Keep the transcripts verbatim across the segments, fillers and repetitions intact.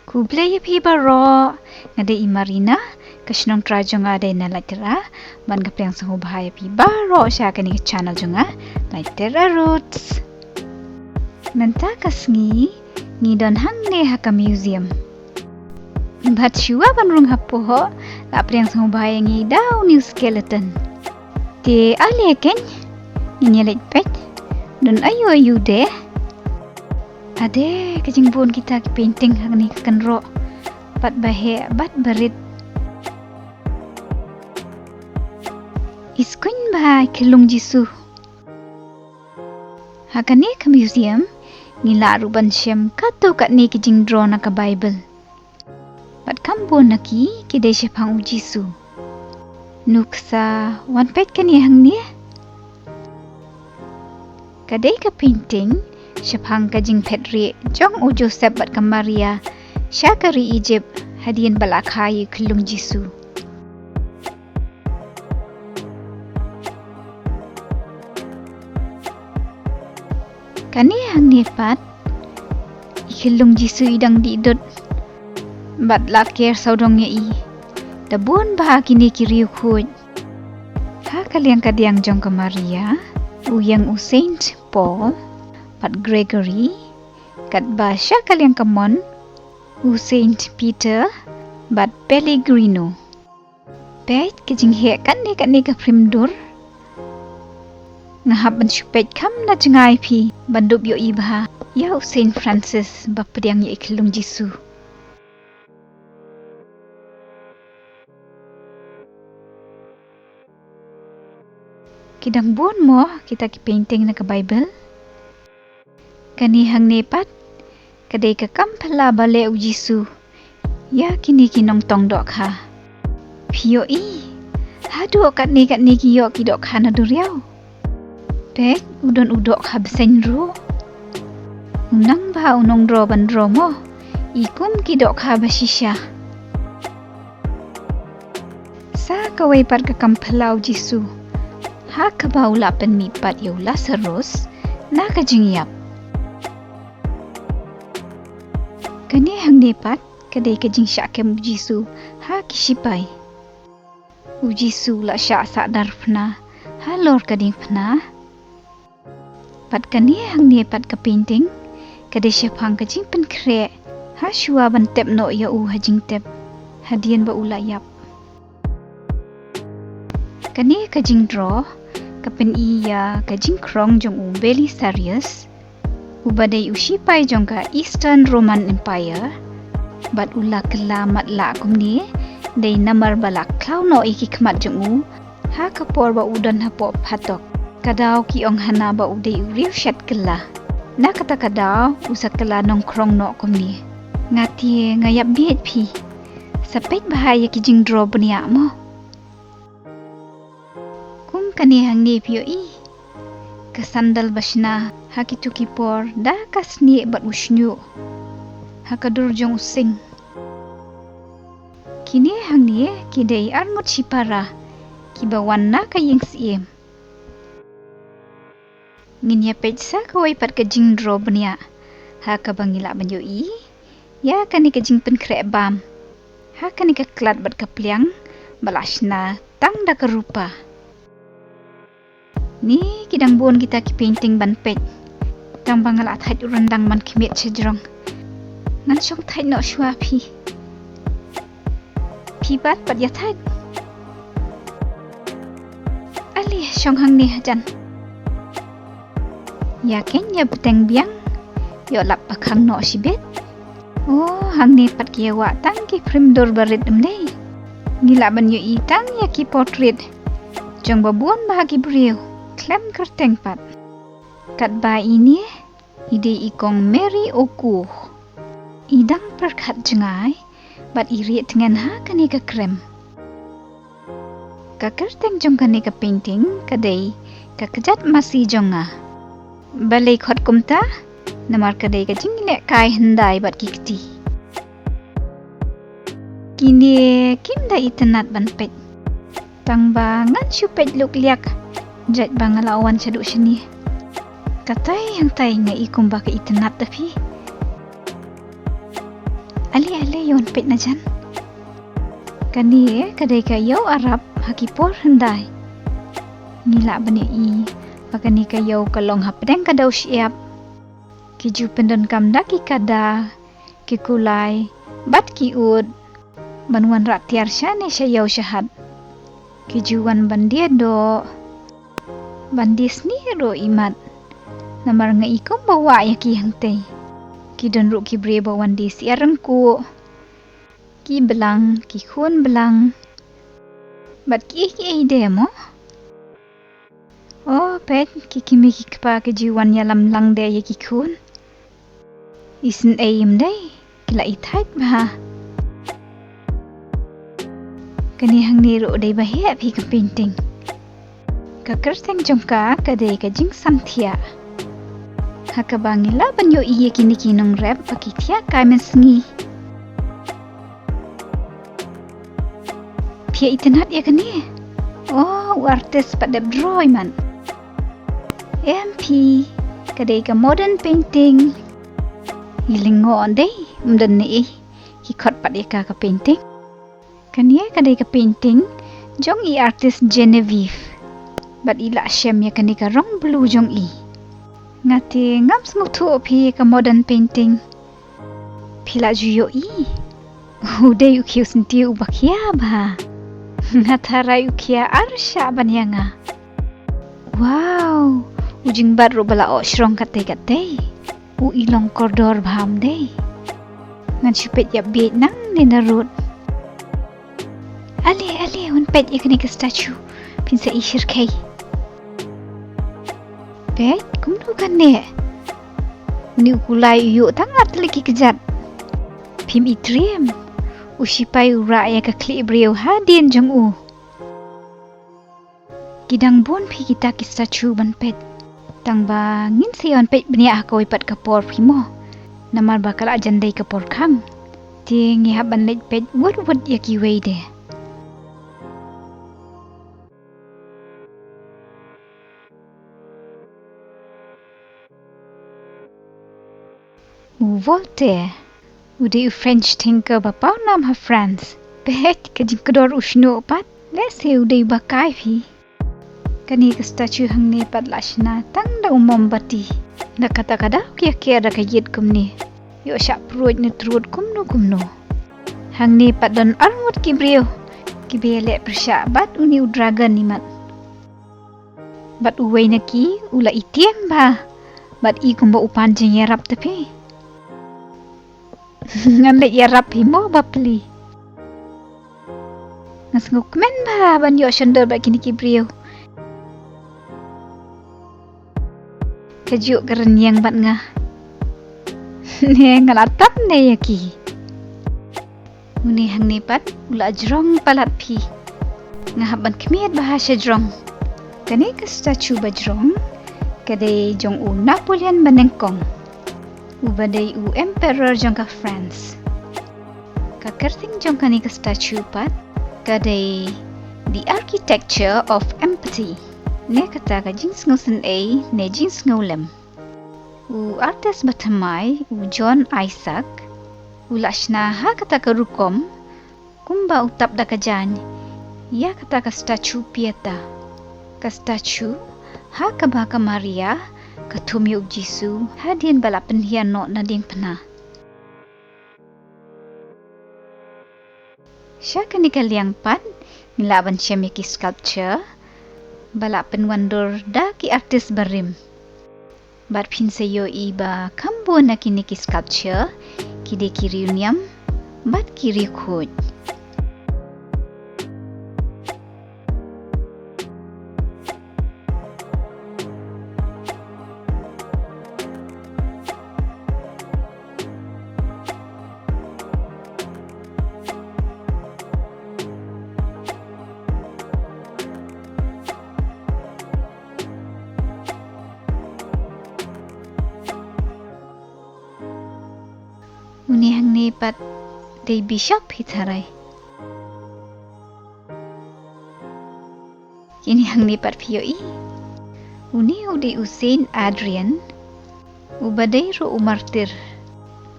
Khublei ïa phi baroh, nga dei i Marina, ka shnong trai jong nga dei na Laitera, ban ka pliang sngewbha ïa phi baroh sha kane ka channel jong nga, Laitera Roots. Mynta ka sngi, ngi don hangne ha ka museum. Bad shuwa ban rung hapoh, la pliang sngewbha ïa ngi da u new skeleton. Te ale kein, ngin ïa leit peit, don aïu aïu de. Ade, ka jingbun kita ki painting hangne ka kynroh. Bad ba heh, bad ba rit. Iskuin ba i khyllung Jisu. Ha kane ka museum, ngi lah ruh ban shem katto katne ki jingdro na ka Bible. Bad kam bun na ki, ki dei shaphang u Jisu. Nuksa, wan peit kane hangne. Ka dei ka painting shaphang ka jingphet rieh jong u Joseph bad ka Maria sha ka ri Egypt hadien ba la kha ïa u khyllung Jisu. Kane hangne pat, i khyllung Jisu i dang dih dud. Bad la ker sawdong ïa i. Da bun bha kine ki riewkhuid. Ha ka liang ka diang jong ka Maria, u ïeng u Saint Paul, bad Gregory, katba sha ka liang ka mon, u Saint Peter, bad Pellegrino. Peit ka jingheh katne katne ka phrim dur. Nga hap ban shu peit kham na jngai phi, ban dup ïohi bha ïa u Saint Francis ba pdiang ïa i khyllung Jisu. Ki dang bun mo kita ki painting na ka Bible. Kane hangne pat, ka dei ka kam phylla ba leh u Jisu ïa kine ki nongtong dohkha. Phi ïohi, haduh katne katne ki ïoh ki dohkha na duriaw. Peit, u don u dohkha bseiñ ruh. U nang bha u nongdro ban dro mo, i kum ki dohkha ba shisha. Sa kawei pat ka kam phylla u Jisu, ha kaba u la pynmih pat ïa u Lasarus na ka jingïap. Kane hangne pat ka dei ka jingshah kem u Jisu ha ki shipai. U Jisu la shah sah dar phna halor ka diengphna. Bad kane hangne pat ka painting, ka dei shaphang ka jingpynkhreh ha shuwa ban tep noh ïa u ha jingtep, hadien ba u la ïap. Kane ka jingdro ka pyni ïa ka jingkhrong jong u Belisarius, uba dei u shipai jong ka Eastern Roman Empire. Bad u la kylla matlah kumne, dei namar ba la khlaw noh ïa ki khmat jong u ha ka por ba u don hapoh phatok. Ka daw ki ong hana ba u dei u riewshat kylla. Na kata ka daw u sa kylla nongkhrong noh kumne. Nga te nga ïap bieit phi. Sa peit bha ïa ki jingdro bniah mo. Kum kane hangne phi ïohi, ka sandal ba shna ha kito ki por da ka snieh bad u shñiuh ha ka dur jong u sing. Kine hangne ki dei arngut shipara kiba wan na ka ïing syiem. Ngin ïa peit sa kawei pat ka jingdro bniah ha kaba ngi lah ban ïohi ïa kane ka jingpynkhreh bam ha kane ka klat bad ka pliang ba la shna tang da ka rupa. Ni ki dang bun kita ki painting ban peit. Tang ba nga la thait u ryndang ban khmied sha jrong. Ngan shong thait noh shuwa phi. Phi pat pat ïa thait. Ale shong hangne hajan. Ïa kein ïa bteng biang. Ïoh lap ba khang noh shibit. Oh, hangne pat ki ïa wah tang ki phrim dur barit ym dei. Ngi lah ban ïohi tang ïa ki portrait jong ba bun bha ki briew khlem kyrteng pat. Katba ine i dei i kong Mary Oku. I dang pyrkhat jngai bad i rieh tngen ha kane ka krem. Ka kyrteng jong kane ka painting ka dei Ka Kjat Masi Jong Nga. Balei khot kumta? Namar ka dei ka jinglehkai hyndai bad ki kti. Kine kim da itynnad ban peit. Tang ba ngan shu peit luk liak jait ba nga la wan shaduh shane. Katai hangtai nga i kumba ka itynnad da phi. Ale ale, ïa wan peit na jan. Kane ka dei ka ïew Arab ha ki por hyndai. Ngi lah ban ïohi ba kane ka ïew ka long hapdeng ka dew shyiap. Ki ju pyndonkam da ki kada, ki kulai bad ki ud ban wanrah tiar shane sha ïew shahat. Ki ju wan ban die doh, ban die snieh ruh imat. Namar nga i kumba wah ïa ki hangtei. Ki don ruh ki briew ba wan die syiar ryngkuh, ki blang, ki khun blang bad kiei kiei de mo. O peit, ki kmie ki kpa ki ju wan ïalam lang de ïa ki khun. Isynei im dei, ki la i thait bha. Kane hangne ruh dei ba heh phi ka painting. Ka kyrteng jong ka ka dei ka jingsamthiah. Ha kaba ngi lah ban ïohi ïa kine ki nongrep ba ki thiah kai mynsngi. Phi ïa itynnad ïa kane? O, u artist pat dep draw imat. Em phi, ka dei ka modern painting. Ngi lyngngoh dei, ym don ne ei, ki khot pat ïa ka ka painting. Kane ka dei ka painting jong i artist Genevieve. Bad i lah shem ïa kane ka rong blue jong i. Nga te ngam sngewthuh phi ka modern painting. Phi lah ju ïohi. U dei u khiew syntiew uba khia bha. Nga tharai u khia ar shah ban ïa nga. Wow, u jingbat ruh ba la oh shrong katei katei. U i long kordor bha ym dei. Ngan shu peit ïa bieit nangne na rud. Ale ale, wan peit ïa kane ka statue. Phin sa i shyrkhei. Peit kumno kane. Une u kulai u ïoh tang ar tylli ki kjat. Phim i triem. U sipai u rah ïa ka khlieh briew hadien jong u. Ki dang bun phi kita ki statue ban peit. Tang ba ngin sa ïa wan peit bniah ha kawei pat ka por phi mo. Namar ba ka la jan dei ka por khang. Te ngi hap ban leit peit wut wut ïa kiwei de. U Voltaire, u dei u French thinker ba paw nam ha France. Peit ka jingkdor u shñiuh pat, lehse u dei ba kai phi. Kane ka statue hangne pat la shna tang da u mombati. Da kata ka daw ki ïa ker da ka ïit kumne. Ïoh shah pruid ne trud kumno kumno. Hangne pat don arngut ki briew kiba ïaleh pyrshah bad une u dragon imat. Bad uwei na ki u la i tieng bha. Bad i kumba u pan jingïarap te phi. Ngan leit ïarap hi mo bapli. Nga sngewkmen bha ban ïoh shon dor bad kine ki briew. Kajuh ka rynïeng bad nga. Ne nga la tap ne ïa ki. Une hangne pat u la jrong palat phi. Nga hap ban khmied bha sha jrong. Kane ka statue ba jrong ka dei jong u Napoleon ba nyngkong, uba dei u emperor jong ka France. Ka kyrteng jong kane ka statue pat ka dei The Architecture of Empathy, ne kata ka jingsngewsynei ne jingsngewlem. U artist ba thymmai, u John Isaac, u la shna ha kata ka rukom kumba u tap da ka jaiñ ïa kata ka statue Pietà. Ka statue ha kaba ka Maria ka thum ïa u Jisu hadien ba la pynhiar noh na diengphna. Sha kane ka liang pat ngi lah ban shem ïa ki sculpture ba la pynwandur da ki artist barim. Bad phin sa ïohi ba kham bun na kine ki sculpture ki dei ki riewniam bad ki riewkhuid. Une hangne pat dei bishop hi tharai. Kine hangne pat phi ïohi. Une u dei u Saint Adrian, uba dei ruh u martir.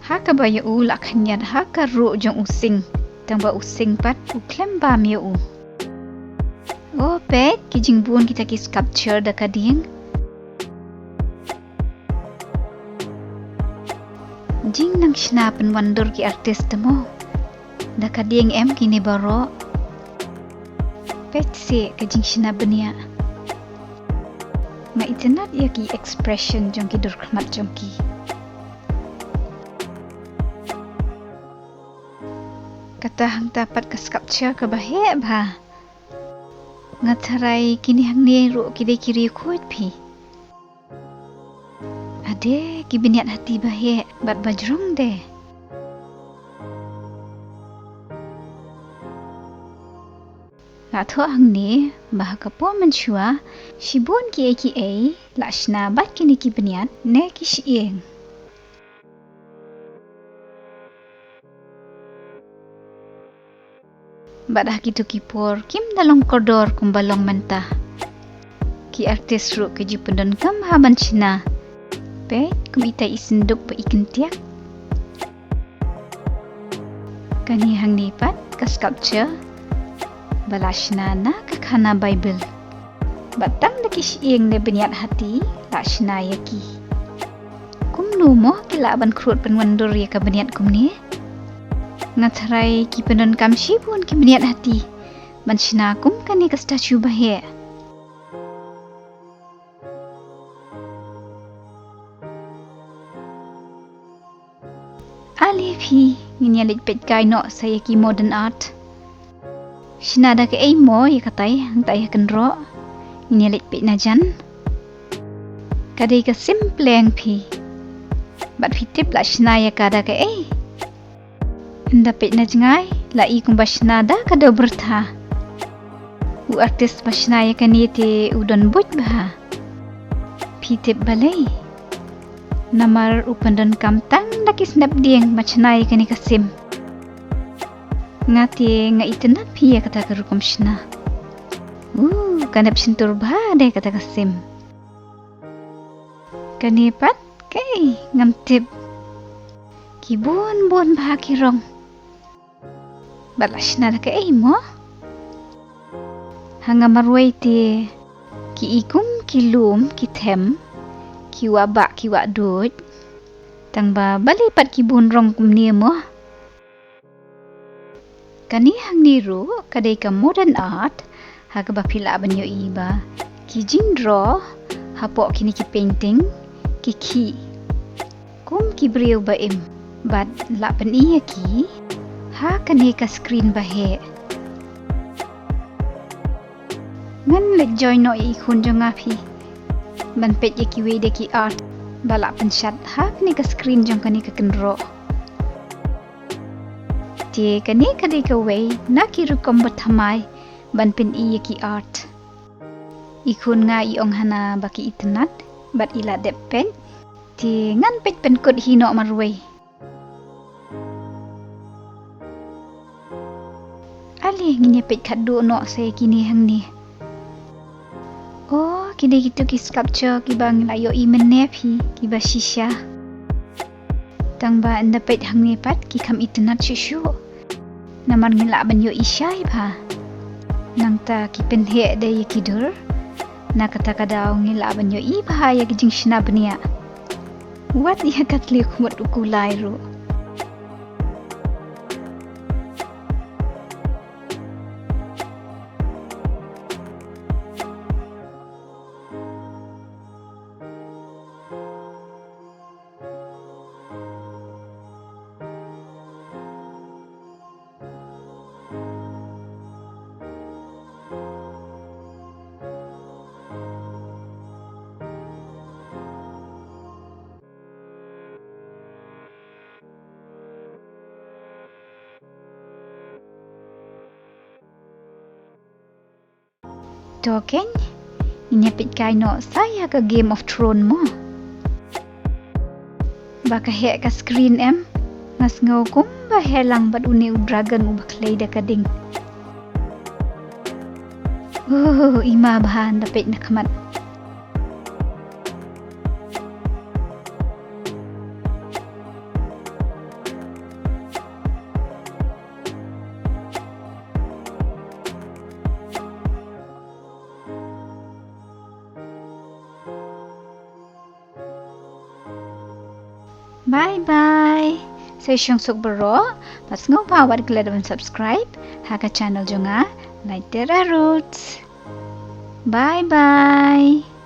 Ha kaba ïa u la khynñiat ha ka ruh jong u sing, tang ba u sing pat u khlem bam ïa u. O peit, ki jingbun kita ki sculpture da ka dieng. Jingnang shna pynwandur ki artist mo. Da ka dieng em kine baroh. Peit se ka jingshna bniah. Nga itynnad ïa ki expression jong ki dur khmat jong ki. Kata hangta pat ka sculpture kaba heh bha. Nga tharai kine hangne ruh ki dei ki riewkhuid phi. Ade, ki bniat hati ba heh bad ba jrong de. Nga thoh hangne ba ha ka por mynshuwa shibun kiei kiei la shna bad kine ki bniat ne ki shyieng. Bad ha kito ki por kim da long kordor kumba long mynta. Ki artist ruh ki ju pyndonkam ha ban shna. Peit kum ita i synduk ba i kyntiak. Kane hangne pat ka sculpture ba la shna na ka khana Bible. Bad tang da ki shyieng ne bniat hati la shna ïa ki. Kumno mo ki lah ban khrud pynwandur ïa ka bniat kumne? Nga tharai ki pyndonkam shibun ki bniat hati ban shna kum kane ka statue ba heh. Ale phi, ngin ïa leit peit kai noh sa ïa ki modern art. Shna da kaei mo ïa katai hangtai ha kynroh? Ngin ïa leit peit na jan. Ka dei ka sim pleng phi. Bad phi tip la shna ïa ka da kaei? Ynda peit na jngai la i kumba shna da ka dew byrtha. U artist ba shna ïa kane te u don buit bha. Phi tip balei? Namar u pyndonkam tang da ki snep dieng ban shna ïa kane ka sim. Nga te nga itynnad phi ïa kata ka rukom shna. Uh, ka nep shyntur bha de kata ka sim. Kane pat kaei ngam tip. Ki bun bun bha ki rong. Bad la shna da kaei mo? Ha nga marwei te ki i kum ki lum ki them, ki wah bah ki wah duid. Tang ba balei pat ki bun rong kumne mo? Kane hangne ruh ka dei ka modern art, ha kaba phi lah ban ïohi ba ki jingdro hapoh kine ki painting ki khih kum ki briew ba im bad lah pyni ïa ki ha kane ka screen ba heh. Ngan leit join noh ïa i khun jong nga phi ban peit ïa kiwei de ki art ba lah pynshad ha kane ka screen jong kane ka kynroh. Te kane ka dei kawei na ki rukom ba thymmai ban pyni ïa ki art. I khun nga i ong hana ba ki itynnad bad i la dep peit. Te ngan peit pynkut hi noh marwei. Ale ngin ïa peit khatduh noh sa ïa kine hangne. Oh, ki dei kito ki sculpture kiba ngi la ïohi mynne phi, kiba shisha. Tang ba ynda peit hangne pat ki kham itynnad shuh shuh. Namar ngi lah ban ïohi shai bha. Nangta ki pynheh de ïa ki dur. Na kata ka daw ngi lah ban ïohi bha ïa ki jingshna bniah. Wat ïa ka tliw khmut u kulai ruh. To keiñ, ngin ïa peit kai noh sa ïa ka Game of Thrones mo. Ba ka heh ka screen em, nga sngew kumba heh lang bad une u dragon uba khlei da ka ding. Uh, i ma bha ynda peit na khmat. Bye bye. Sa sngewsuk baroh, bad sngewbha wat klet ban subscribe ha ka channel jong nga, Laitera Roots. Bye bye.